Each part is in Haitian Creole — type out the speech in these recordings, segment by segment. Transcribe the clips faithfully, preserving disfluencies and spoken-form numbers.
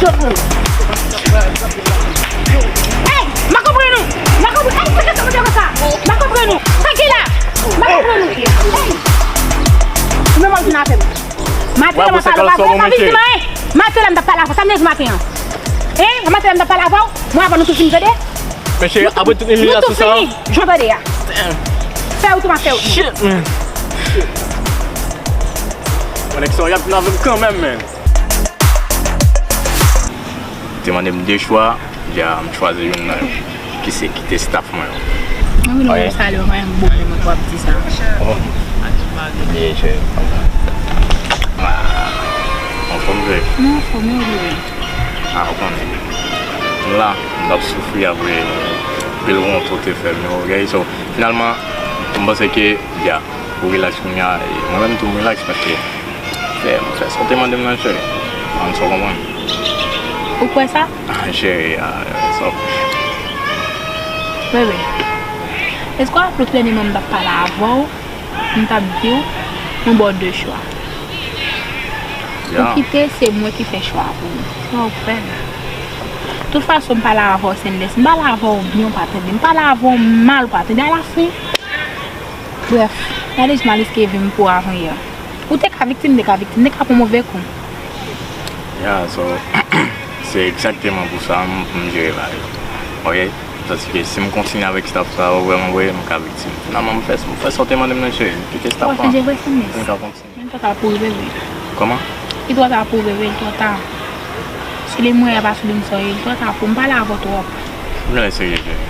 Hey, m pa konprann ou. M pa konprann. Hey, se kisa w ap di konsa? M pa konprann ou. Sa ki la? M pa konprann ou. Hey. Ou menm w ap vin avè m. Maten an, m ap pale avè w, pa vin di m anyen. Maten an, m t ap pale avè w. Sa m te di maten an? Hein? Maten an, m t ap pale avè w. Mwen, avan nou tout fin tande. Men cheri, apre tout imilyasyon sa yo. Nou tout fini. Jan tande a. Damn. Fè ou tou, m ap fè ou tou. Shit, man. Shit. Koneksyon y ap vin avè m kanmenm, man. Te mande m de chwa, dja m chwazi youn nan yo. Ki se kite staff mwen yo. Mwen vin wè w salye w, mwen m bon, men mwen k ap di sa. Oh. Byen, cheri. Ah, anfòm, cheri? Mwen anfòm, wi, bebe. Ah, ou konnen. M la, m t ap soufri apre anpil wont ou te fè m yo, ok? So, finalman, m panse ke, ya, ou relax kounye a, e mwen menm tou m relax paske fè, m fè sa w te mande m nan, cheri. Ann, sa w konprann? Ou kwè sa? Ah, cheri, ah, sa w... Bebe, èske w raple w tout dènyèman m t ap pale avè w? M t ap di w, mwen ba w de chwa. Ou kite, se mwen ki fè chwa pou ou. Sa w fè m? Tout fason, m pale avè w, Sendès. M pale avè w byen, w pa tande. M pale avè w mal, w pa tande. Alafen, brèf, gade jan m al riske vi m pou w avan yè. Ou te ka viktim, m te ka viktim, m te ka pran move kou. Ya, so, se egzakteman pou sa m, pou m jere bagay yo. Ok? Paske si m kontinye avèk staff sa yo, vrèman vre, m ka viktim. Finalman, m fè, m fè sa w te mande m nan, cheri. Kite staff lan. Ou chanje vre, Sendès. M ka kontinye. Li twò ta pou w, bebe. Kòman? Li twò ta pou w, bebe, li twò ta. Souli m wè a pa souli m sa w ye, li twò ta pou m pale avè w twòp. M genlè serye, cheri.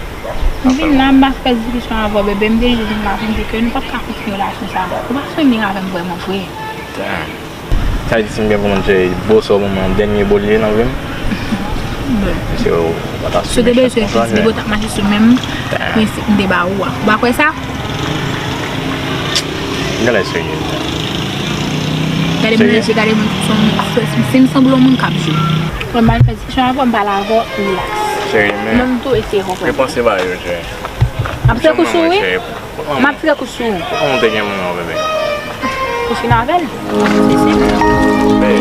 M vin la, m pa fè diskisyon avè w, bebe. M te jis vin la pou m di ke nou p ap ka kontinye relasyon sa. Ou pa sonje avè m vrèman vre. Damn. Sa vle di si m byen konprann, se bo sa w ban mwen an, dènye bo l ye nan vi m? Bon. Mesye, ou pa ta sou mechan konsa, men. Si w te bezwen plis, bebe, w t ap mache sou menm prensip m te ba ou a. Ou pa kwè sa? M genlè serye. Gade m nan je, gade m, si m sanble yon moun k ap jwe. Mwen m al fè diskisyon avè w, m pale avè w, relax. Cheri, men. Menm tou, eseye konprann. Repanse bagay yo, cheri. M ap fè kou sou ou, wi. M ap tire kou sou ou. Kòman w te gen moun nan, bebe? Ou fin avè l? Se senp. Bebe.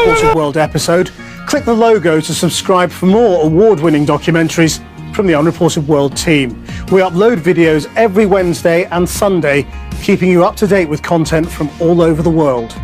Unreported World episode. Click the logo to subscribe for more award-winning documentaries from the Unreported World team. We upload videos every Wednesday and Sunday, keeping you up to date with content from all over the world.